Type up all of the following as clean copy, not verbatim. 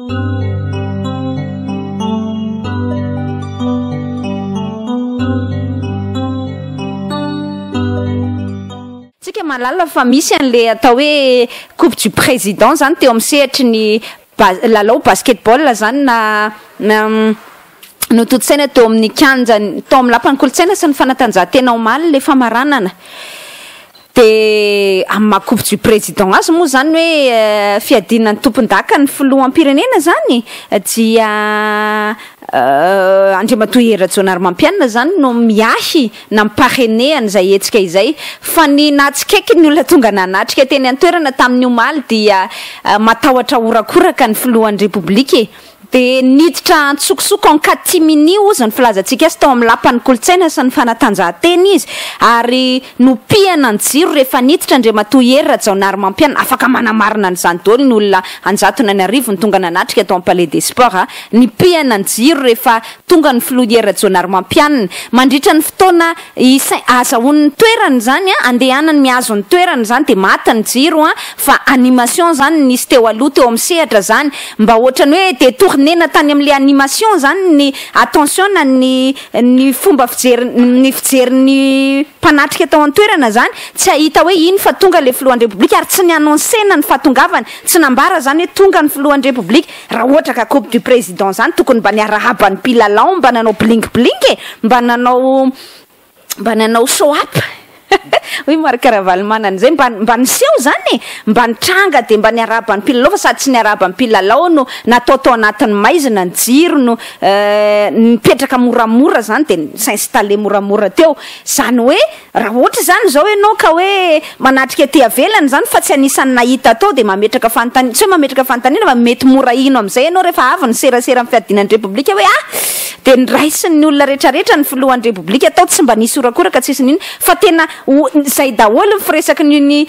Tsika mahalala fa misy an'le atao hoe coupe du président zany teo amin'ny sehatry ny lalao basketball zany na notontosaina teo amin'ny kianja tao amin'ny lapan'ny kolontsaina sy ny fanatanjahantena omaly le famaranana. Dia amin'ny maha coupe du président azy moa izany hoe fiadiana ny tompon-daka ny filoham-pirenena izany dia Andriamatoa Hery Rajaonarimampianina izany no miahy na mi-parrainer an'izay hetsika izay. Fa ny nahatsikaiky ny olona tonga nanatrika teny an-toerana tamin'ny omaly dia matahotra horakoraka ny filohan'ny Repoblika e! Dia niditra antsokosoko en catimini hozy ny filazantsika azy tao amin'ny lapan'ny kolontsaina sy ny fanatanjahantena izy ary nopihana ny jiro rehefa niditra Andriamatoa Hery Rajaonarimampianina. Afaka manamarina an'izany daholo ny olona an-jatony an'arivony tonga nanatrika tao amin'ny Palais des Sports. Nipihana ny jiro rehefa tonga ny filoha Hery Rajaonarimampianina. Mandritra ny fotoana Isa, ahazahoany ny toerany izany an, andehanany mihazo ny toerany izany dia maty ny jiro an, fa animation izany no nisy teo aloha teo amin'ny sehatra izany, mba ohatrany hoe detourner-na tany amin'ilay animation izany ny attention na ny ny fomba fijery ny fijerin'ny mpanatrika tao an-toerana izany, tsy hahita hoe iny fa tonga ilay filohan'ny Repoblika ary tsy ni-annoncer-na ny fahatongavany, tsy nambara izany hoe tonga ny filohan'ny Repoblika. Raha ohatra ka coupe du président zany tokony mba niarahaba ny mpilalao mba nanao bling bling e! Mba nanao mba nanao show up hoy Marc Ravalomanana izay mba mba niseho zany e! Mba nitranga dia mba niarahaba ny mpilalao fa sady tsy niarahaba ny mpilalao no natao tao anatin'ny maizina ny jiro no nipetraka moramora zany dia ni-s'installer moramora teo. Zany hoe Raha ohatra izany izao ianao ka hoe manatrika aty avelany izany fa tsy anisan'ny nahita tao dia mametraka fanontaniana, tsy hoe mametraka fanontaniana fa mety mora hino amin'izay ianao rehefa avy ny serasera amin'ny fiadiana ny Repoblika hoe ah! dia noraisin'ny olona rehetrarehetra ny filohan'ny Repoblika tao tsy mba nisy horakoraka tsisy n'inona fa tena izay daholo ny firesaky ny ny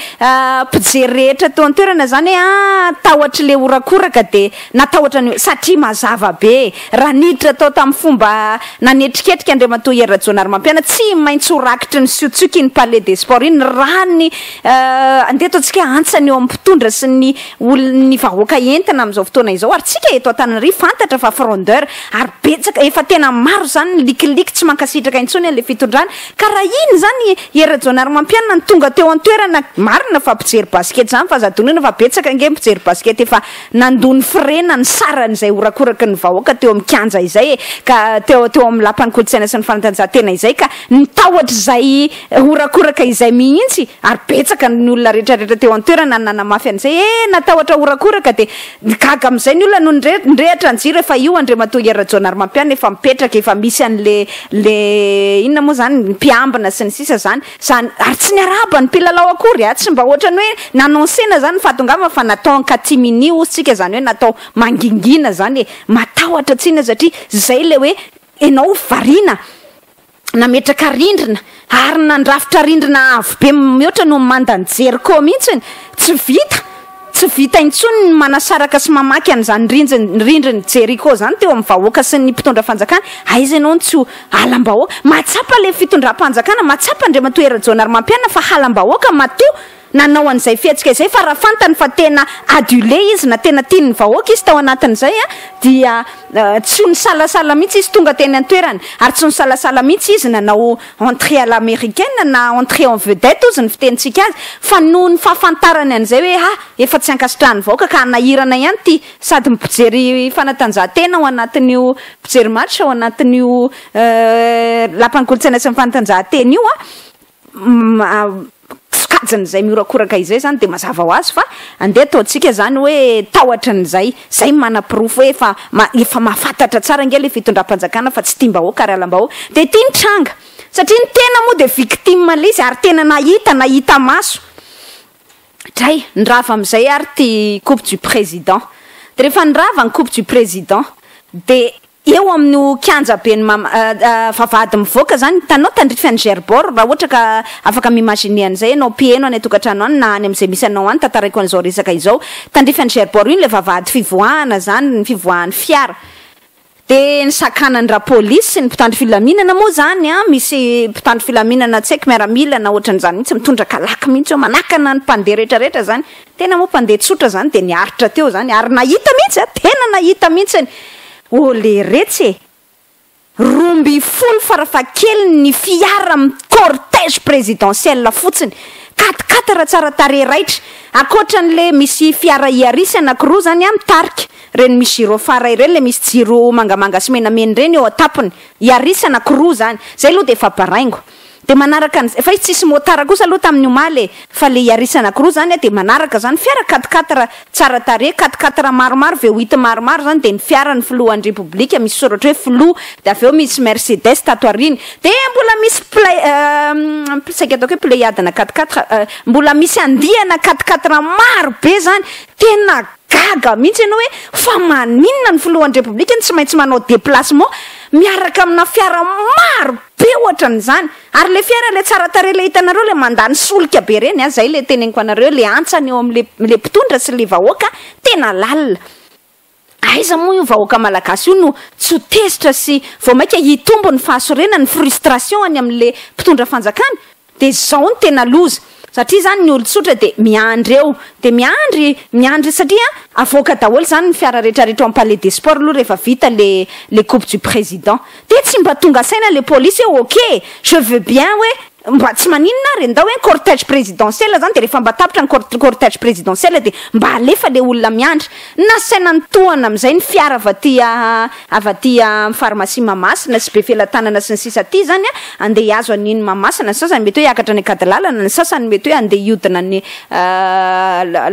mpijery rehetra teo an-toerana izany hoe ah! tahotr'ilay horakoraka dia natahotra ny satria mazava be e! Raha niditra tao tamin'ny fomba nanetriketrika Andriamatoa Hery Rajaonarimampianina, tsy maintsy ho rakitry ny siotsioka iny Palais des Sports iny raha ny andeha ataontsika hoe antsany eo amin'ny mpitondra sy ny olon'ny vahoaka entina amin'izao fotoana izao ary tsika eto Antananarivo fantatra fa frondeur ary betsaka efa tena maro izany ny likiliky tsy mankasitraka intsony an'ilay fitondrana ka raha iny izany Hery Rajaonarimampianina no tonga teo an-toerana marina fa mpijery basket izany fa aza adinoina fa betsaka ange ny mpijery basket efa Nandoa ny frais na ny saran'izay horakoraky ny vahoaka teo amin'ny kianja izay e, ka teo teo amin'ny lapan'ny kolontsaina sy ny fanatanjahantena izay ka ny tahotra izay horakoraka izay mihitsy ary betsaka ny olona rehetrarehetra teo an-toerana no nanamafy an'izay e, natahotra horakoraka dia gaga amin'izay ny olona no nire nirehatra ny jiro efa io Andriamatoa Hery Rajaonarimampianina efa mipetraka efa misy an'le le inona moa izany ny mpiambina sy ny sisa izany Zany, ary tsy niarahaba ny mpilalao akory a, tsy mba ohatrany hoe n'annoncer-na zany ny fahatongavany fa natao en catimini hozy tsika zany hoe natao mangingina zany e, matahotra tsinona satria zay le hoe enao variana nametraka rindrina ary nandrafitra rindrina avo be mihoatra noho ny mandan'i Jericho mihitsiny, tsy vita, tsy vita intsony ny manasaraka sy mamaky an'izany rindriny rindrin'i Jericho zany teo amin'ny vahoaka sy ny mpitondra fanjakana, aiza ianao no tsy ho Halam-bahoaka. Mahatsapa ilay fitondram-panjakana, mahatsapa Andriamatoa Hery Rajaonarimampianina fa halam-bahoaka matoa nanao an'izay fihetsika izay fa raha fantany fa tena adulé izy na tena tian'ny vahoaka izy tao anatin'izay dia tsy ho nisalasala mihitsy izy tonga teny an-toerana ary tsy nisalasala mihitsy izy nanao entrée à l'américaine na entrée en vedette hozy ny fitenintsika azy fa noho ny fahafantarany an'izay hoe ha efa tsy ankasitrahan'ny vahoaka ka hanahirana ihany ity sady mpijery fanatanjahantena ao anatin'io Mpijery match ao anatin'io lapan'ny kolontsaina sy ny fanatanjahantena io an, sokajin'izay mihorakoraka izay izany dia mazava ho azy fa andeha ataontsika izany hoe tahotrin'izay, izay manaporofo hoe efa efa mahafantatra tsara ange ilay fitondram-panjakana fa tsy tiam-bahoaka ary halam-bahoaka. Dia ity ny tranga, satria ny tena moa dia victime ilay izy ary tena nahita, nahita maso. Dray, nirava amin'izay ary ity coupe du président. Dia rehefa nirava ny coupe du président, dia eo amin'io kianjaben'i Mama, vavahady mivoaka izany, hitanao tandrify an'i Gerbord, raha ohatra ka afaka mi-imaginer an'izay ianao mpiheno any an-tokantrano any na any amin'izay misy anao any, tantaraiko an'izao resaka izao, tandrify an'i Gerbord iny ilay vavahady fivoahana izany, ny fivoahan'ny fiara. Dia ny sakanan'ny rapolisy sy ny mpitandro filaminana moa izany an, misy mpitandro filaminana tsy haiko miaramila na ohatran'izany mihitsy mitondra kalaky mihitsy eo manakana ny mpandeha rehetra rehetra izany. Tena moa mpandeha tsotra izany dia niaritra teo izany ary nahita mihitsy an, tena nahita mihitsiny. O leretsy e! 12 farafahakeliny ny fiara amin'ny cortège présidentiel fotsiny, quatre quatre tsara tarehy raitra, ankoatran'le misy fiara Yaris anakiroa zany an mitarika, reny misy gyrophare ireny le misy jiro mangamanga sy menamena ireny eo an-tampony, Yaris anakiroa zany, zay aloha dia efa baraingo. Dia manaraka an'izay, fa izy tsisy motard kosa aloha tamin'ny omaly e, fa le Yaris anakiroa zany dia manaraka zany, fiara quatre quatre tsara tarehy, quatre quatre maromaro, V huit maromaro zany, dia ny fiaran'ny filohan'ny repoblika misy soratra hoe filoha, dia avy eo misy Mercedes tato aoriana, dia mbola misy play, saika ataoko hoe pleiade-na quatre quatre, mbola misy andiana quatre quatre maro be zany, tena gaga mihitsy ianao hoe fa maninona ny filohan'ny repoblika no tsy maintsy manao déplacement miaraka amina fiara maro be ohatran'izany, ary le fiara le tsara tarehy le hitanareo le mandany solika be reny a, zay le teneniko anareo le antsany eo amle le mpitondra sy le vahoaka tena lalina, aiza moa io vahoaka malagasy io no tsy ho tezitra sy vao maika hitombo ny fahasorena ny frustration any amle mpitondra fanjakana, de zao no tena loza, satria zany ny olon-tsotra de miandry eo, de miandry, miandry satria avoaka daholo zany ny fiara rehetra rehetra ao am palais des sports aloha rehefa vita le le coupe du président, de tsy mba tonga saina le polisy hoe ok je veux bien hoe mba tsy maninona ary ndao hoe cortège présidentiel zany de rehefa mba tapitra ny cortège présidentiel de mba alefa le olona miandry, nasaina nitohana amizay ny fiara avy aty avy aty amin'ny pharmacie Mahamasina sy Befelatanana sy ny sisa aty zany a, andeha hihazo an'iny Mahamasina, ny sasany mety hoe hiakatra any Ankadilalana, ny sasany mety hoe andeha hiodina any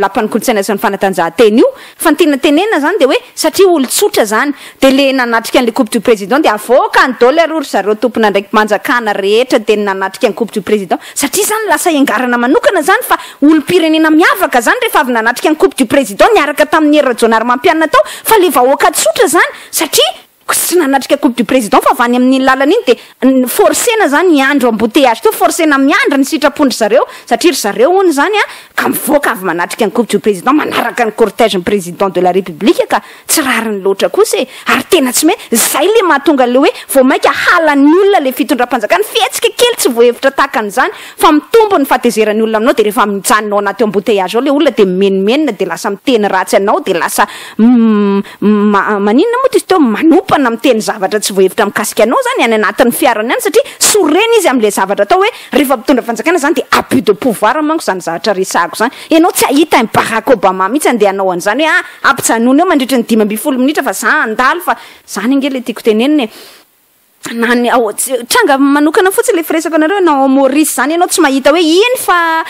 lapan'ny kolontsaina sy ny fanatanjahantena io, fa ny tiana tenenina zany dia hoe satria olon-tsotra zany dia le nanatrika an'le coupe du président dia avoaka any daholo aloha ry zareo tompon'andraiki-panjakana rehetra dia ny nanatrika ny coupe du président satria zany lasa hiangarana manokana zany fa olom-pirenena miavaka zany rehefa avy nanatrika ny coupe du président niaraka tamin'i Hery Rajaonarimampianina tao fa le vahoaka tsotra zany satria tsy nanatrika coupe du président fa avy any amin'iny lalana iny dia forcena zany hiandry embouteillage teo, forcena miandry ny sitrapon-dry zareo satria ry zareo hono zany a ka mivoaka avy manatrika ny coupe du président manaraka ny cortège ny président de la république ka tsy rariny loatra kosa e! Ary tena tsy mety, zay le mahatonga le hoe vao mainka halan'ny olona le fitondram-panjakana, fihetsika kely tsy voahevitra tahaka an'izany fa mitombo ny fahatezeran'ny olona aminao de rehefa mijanona ao anaty embouteillage ao le olona de mimenomenona de lasa miteny ratsy anao de lasa maninona moa ty izy teo manompana miteny zavatra tsy voahevitra mikasika anao zany any anatin'ny fiarany any satria sorena izy amle zavatra atao hoe rehefa mpitondra fanjakana zany de abus de pouvoir manko zany zavatra resahako zany ianao tsy hahita an'i Barack Obama mihitsy andeha hanao an'izany hoe ah ampijanony eo mandritry ny 15 minitra fa za handalo fa zany ange le tiako tenenina e. Na ny ao, tranga manokana fotsiny le firesako anareo, na ao Maurice zany ianao tsy mahita hoe iny fa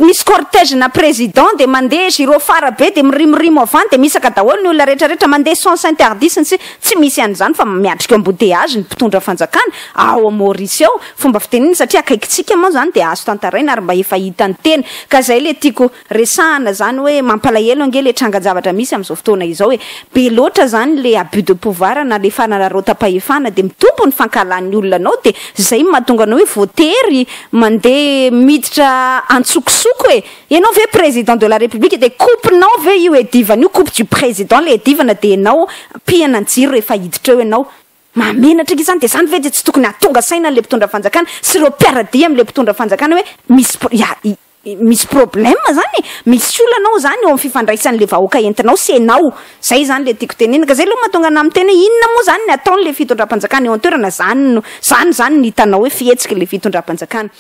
misy cortège na président de mandeha gyrophare be de mirimorimo avy any de misaka daholo ny olona rehetra rehetra mandeha sens interdit sy ny sisa, tsy misy an'izany fa miatrika embouteillage ny mpitondra fanjakana ao Maurice ao, fomba fitenenana satria akaikintsika moa zany de azo tantaraina ary mba efa hitan'ny tena, ka zay le tiako Resahana zany hoe mampalahelo ange le trangan-javatra misy amin'izao fotoana izao e! Be loatra zany le abus de pouvoir na le fanararaotam-pahefana de mitombo ny fankahalan'ny olona anao de zay no mahatonga anao hoe voatery mandeha miditra antsokosoko e! Ianao ve président de la république de coupe-nao ve io edivana io coupe du président le edivana de ianao pihana ny jiro rehefa hiditra eo ianao? Mahamenatra ange zany de zany ve de tsy tokony hahatonga saina an'le mpitondra fanjakana sy ireo mpiara-dia amin'le mpitondra fanjakana hoe misy ya Misy problème zany e! Misy olana ao zany eo amin'ny fifandraisan'le vahoaka entinao sy enao. Zay zany le tiako tenenina. Ka zay aloha mahatonga anah miteny hoe inona moa zany ny ataon'le fitondram-panjakana eo an-toerana? Zany no, zany zany no hitanao hoe fihetsik'le fitondram-panjakana.